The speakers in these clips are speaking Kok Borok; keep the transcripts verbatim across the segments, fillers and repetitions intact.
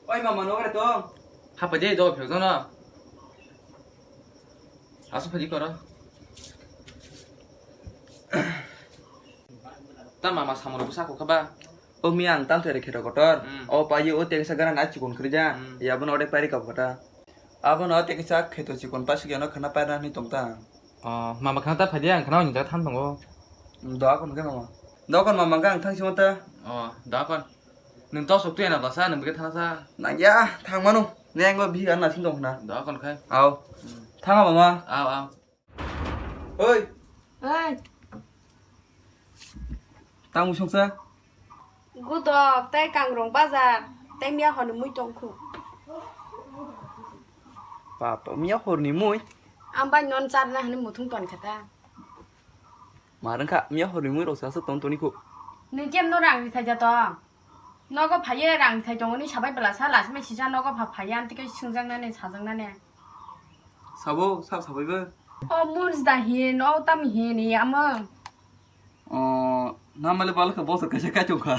Oi mama, no kare tong? Hapa je do phek jono. Asu phaji koro. Ta mama samoro busa ko khaba. O mi ang tam tere kheto kotor. Hmm. O paye o tengsa gana na chikon khrija. Hmm. Ya bono ode pari ka bota. Abono tengsa kheto chikon pasuk yano khana paina ni tongta. O mama khana ta phaji ang khana ni ja tham tongo. Do kon ke mama. Do kon mama ang thang simo ta. O do kon. Nwng tok sok tuya na basa, nwng bwkhe thana sa. Nangya, thang mano. Neng bo bihik anna sing tong khna. Da kon khai. Au. Hmm. Thang mama. Au, au. Oi. Oi. Tang musong sa. Gudok, tai kangrong bazar, tai miya hor ni mui tong khu. Papa, miya hor ni mui? Ang bai non charna hani muthung ton khata. Ma rwngkha, miya hor ni mui rok sa aswk tong toni khu. Nwng kem no rang rithai ja tong? Nogo phaiye rang thai tongo ni sabai bwla sa lachimai sisa nogo pha phaiya amtwi khe swngjaknani sajaknani. Sabo, sab sabai bo? O mons da hin, o tam hin, i amo. O, namale balo khe bosor kaisa kai tongkha.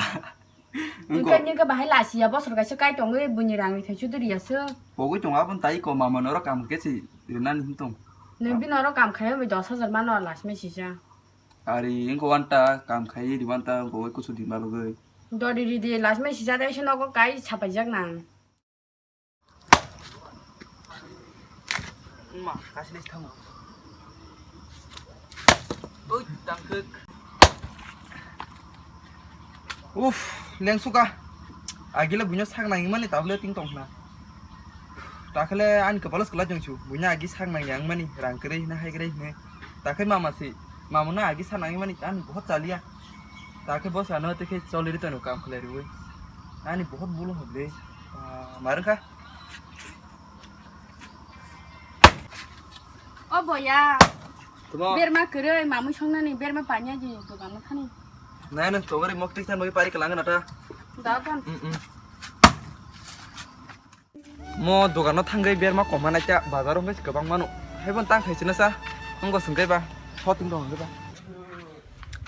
Wngkha nini khe bahai lasiya bosor kaisa kai tongwi buini rang thai chuduriya se. Pogwi tongo aboni tai ko mama norok kam khe si rinani hin tong. Nwi bini oro kam khai bai dos hajar mano lachimai sisa. Ari wngkha wanta kam khai ri wanta wngkha wai kusu di malugwi. Dori ridi lachimai sijak tei se nogo kai sapaijak nang. Ma, kasinai thango. Oi, tangkhuk. Uff, lengsuka. Agile buino sak nangmani tablet ting tongkhna. Takhle ani kwpalo swkla jongsu. Buino agi sak nangya wngmani rang kwrwi hwnwi hai kwrwi hwnwi. Takhe mama si, mama no agi sak nangmani ani bohot chaliya. Takhe boss ano tei khe choli ri tongno kam khlai rwi. Ani bohot bul hok de. Ah, marwng kha. O boya. Tamo. Berma kwrwi mamui songnani berma panya di dogan no thani. Nai no togori mok tik than bai pari kalang na ta. Da kon. Mm, mm. Mo dogano thangwi berma koma naikha bazar wngkha kwbang mano. Haibo tang khaisina sa wngkha swngkhe ba shopping rok hwnkhe ba.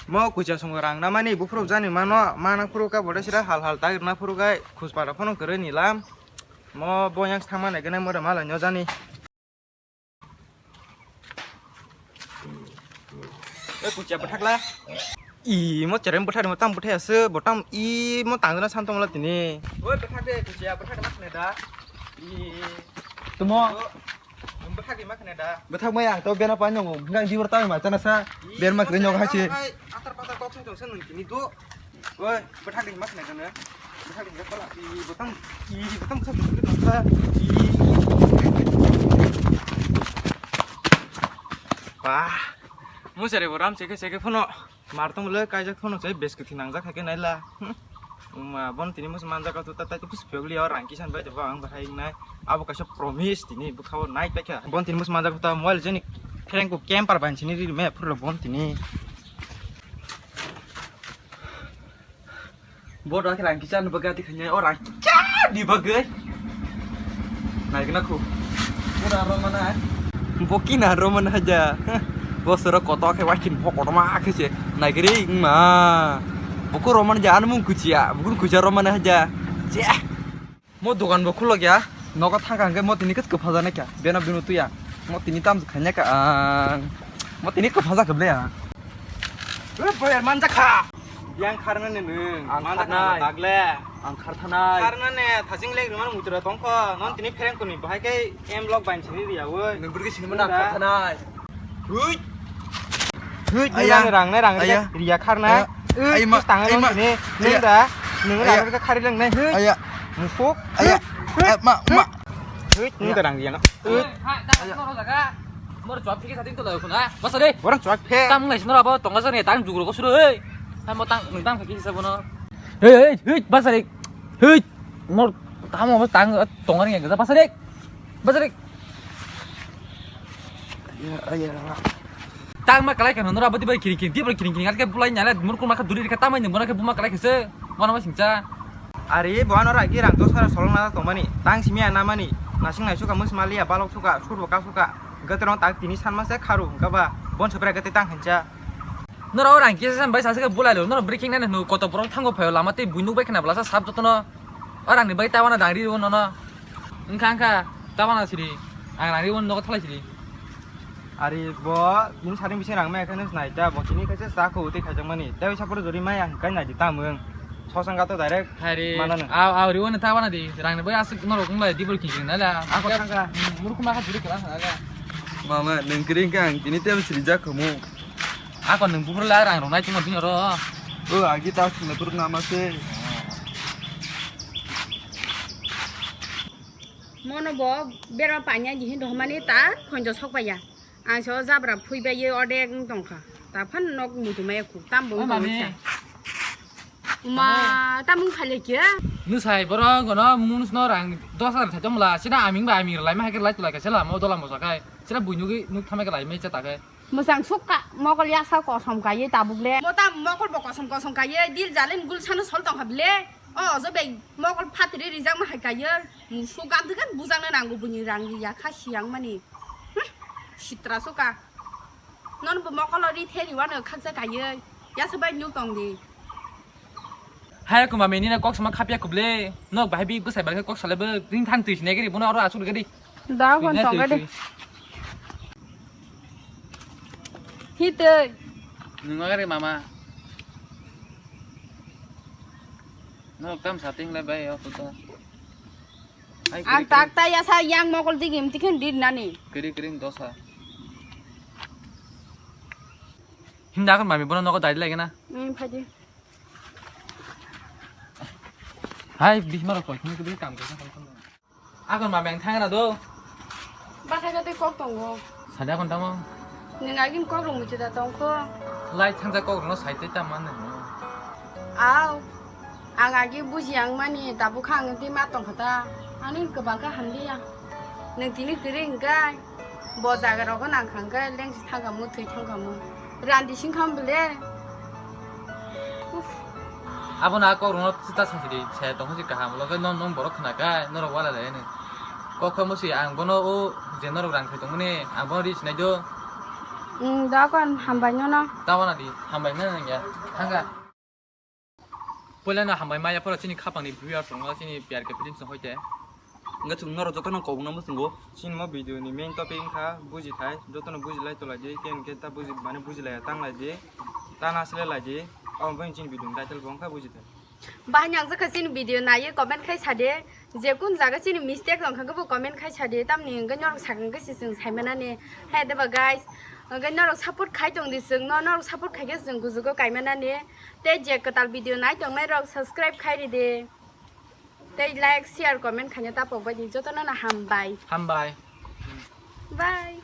Mo kucha songo rang namani buphuru jani mano mana phuru ka bode sira hal hal tagirna phuru gai khuspara phano kwrwi nilam. Mo boyang thangma naikhe mo mala nyo jani. E kuchia bwthakla. I mo cherem bwthak mo tam bwthai ase bo tam i mo tangna san tongla tini. Oi bwthak de kuchia bwthak ma khne da. I. Tumo. Bwthak ma khne da. Bwthak mai ang to bena pa nyong ngang diwar ta ma chana sa. Berma kre nyong hai se. Atar patar kok sai tong san nung tini do. Oi, bwthak ding ma khna kana? Bwthak ding pala. I bwtang, i bwtang sa bwtang sa. I. Bah. Musare bo ram seke seke phono. Mar tong le kaijak phono se bes kwthwi nangjak hai khe naila. Uma bon tini mus manjak tu tatai tu pus pegli or rangki san bai to bang bahai nai. Abo kaisa promise tini bwkhao nai paikha. Bon tini mus manjak ta mobile jeni phereng ko camper ban sini ri me phurlo bon tini. Bo rang kisa ni bagwi ati khanya, o rang kisa ni bagwi. Naigna khu. Bo rang rong mana? Bo kina rong mana haja? Bo soro koto khe wakin bo koto ma khe se. Naigri ma. Bo ko rong mana ja anu mung kuchia. Bo kun kuchia rong mana haja? Je. Mo dogan bo khulok ya, nogo thangkha hwnkhe mo tini khe kwphajaknai kha, beno bini twi ya, mo tini tamo khaina kha ang, mo tini kwphajak kha ble ang. Oi boyar manjak kha. Yang kharnani nwng, ang manjak kha kharnai. Tagle. Ang kharthanai. Kharnani thajing leng rwmani muchura tongkho, non tini phereng kuni bahai khe M Block bain sini riya oi. Nwng gurgi sini mana kharthanai. Hui. Hui, aya. Nang rang nai rang aya. Riya khar na. Aya. Ui, aya ma, kis tang aya ma. Ni. Nung da. Nung aya. Rang ka khari lang nai. Hui. Aya. Mukuk. Aya. Hui. Eh, ma, ma. Hui, nung da rang riya no. Hui. Ha, da, aya. Moro jaga. Moro chwak phiki sating to layo khuna. Basa de. Borang chwak phe. Tam ngai sinora ba tonga jani tang jugro ko suru hei. Ha mo tang nung tang phiki sa bono. Hei, hei, hei, basa de. Hei. Mor tamo ba tang tonga ni ga basa de. Basa de. Ya, ya. Tang ma kalai kha nora bati bai kiring kiring, tibra kiring kiring, atke bulai nyala, murkun ma kha duri rikha, tamai ni mona khe buma kalai kha se, mona ma singcha. Are, bo ano ragi rang dos hajar solong na tongmani, tang simi ana mani, nasing nai suka mus maliya, balok suka, sur bo ka suka, gatrong tak tini san ma se kharu, hwnkha ba, bon se bra gate tang hincha. Nora o rang kisa san bai sa se bulai lo, nora breaking nai no koto borok thango phayo lama tei buinuk bai khna bla sa sab jotono. O rangni bai tabana dangri o nono. Wngkha wngkha tabana siri. Ang rangri o nogo thalai siri. Ari bo bini sari bisi rang maya khe nai ta bo kini khe sa ko tei khaijak mani. Tei sapor jori maya hwnkhe nai di tamung. Sosang gato direct. Hari. Manano. Aw aw riwani tabana di. Rangni bai asuk norok wng lai di bor kiki nai la. Ako thangka. Murukuma kha juri kala nai la. Mama nung kring kang kini tem siri jak khumu. Ako nung bubur la rang rok nai tungma bini oro. O agi ta sung na tur nama se. Mono bo berma panya di hin rohmani ta khonjo sok paya. Ang so jabra phui bai ye odek wng tongkha. Ta phan nok muitu maya kuk tam bo. O mami. Uma tamung khale kya? Nusai boro gono munus no rang dos hajar thai tongla sida aming ba aming lai ma hai lai tulai ka sela mo dola mo sakai. Sida buinugi nuk thamai ka lai mai cha ta kai. Mwchang sukha, mokol yaksa kosom kaiye tabuk le. Mo ta mokol bo kosom kosom kaiye, dil jalen gul sano sol tongkha bile. O, ojo bai mokol phatri rijak ma hai kaiye. Musu gam thwkhe bujang na nango buini rang riya kha siyang mani. Hm, sitra sukha. Non bo mokol ri the riwano khaksa kaiye. Yasa bai nuk tong di. Hai ko mami nina kok sama khapya kuble. Nok bahai bi gusai bai kok sale bo ding thang tui sine gari bono aro asuk gari. Da kon tong gari. Hitoi. Nung agari mama. No kam sating le bai o puto. Ang tak ta yasa yang mokol digim tikhen dir nani. Kiri kiri dosa. Hinda kon mami bono nogo dai lagi na. Hmm, phaidi. Hai bismar koi kini kini kam koi. Akon ma beng thang na do. Bathai ka tei kok tongo. Sadi akon tamo. Nwng agin kok rung muchida tongkho. Lai thangja kok rungno sai tei tamo nw. Aw. Ang agi buji ang mani tabuk kha ang tei ma tongkha ta. Ani kwbang kha hamliya. Nwng tini kwrwi hwnkhe. Bo jaga rogo nang kha hwnkhe lengsi thangkhamu thwi thangkhamu. Randi sing kham bele. Uff. Abono a kok rokno sita song sidi se tong si kaham loge non non borok khna kai norok wala lai ni. Kok khe musi ang bono o je norok rang thai tongmani ang bono ri sinai do. Mm, da kon hambai no no. Tabana di hambai no ya. Thangka. Puila no hambai maya pora chini khapang ni viewers rokno chini P R K Films no hoite. Wngkha chwng norok jotono kobokno mwchungo. Chini mo video ni main topic wngkha buji thai, jotono buji lai tolai di, khe hwnkhe ta buji mane buji laiya tang lai di, ta na sle lai di. Omo bai chini video ni title bo wngkha buji thai. Bahai nang jakha chini video naiwi comment khai sade, je kun jaga chini mistake wngkha khe bo comment khai sade, tamni hwnkhe norok sakang khe se chwng sai manani. Hai de ba guys, hwnkhe norok support khai tong di chwng no, norok support khai khe chwng gujugo kai manani. Tei je kwtal video nai tongnai rok subscribe khai ri di. Tei like, share, comment khaina ta pok bai di. Jotono no hambai. Hambai. Bye.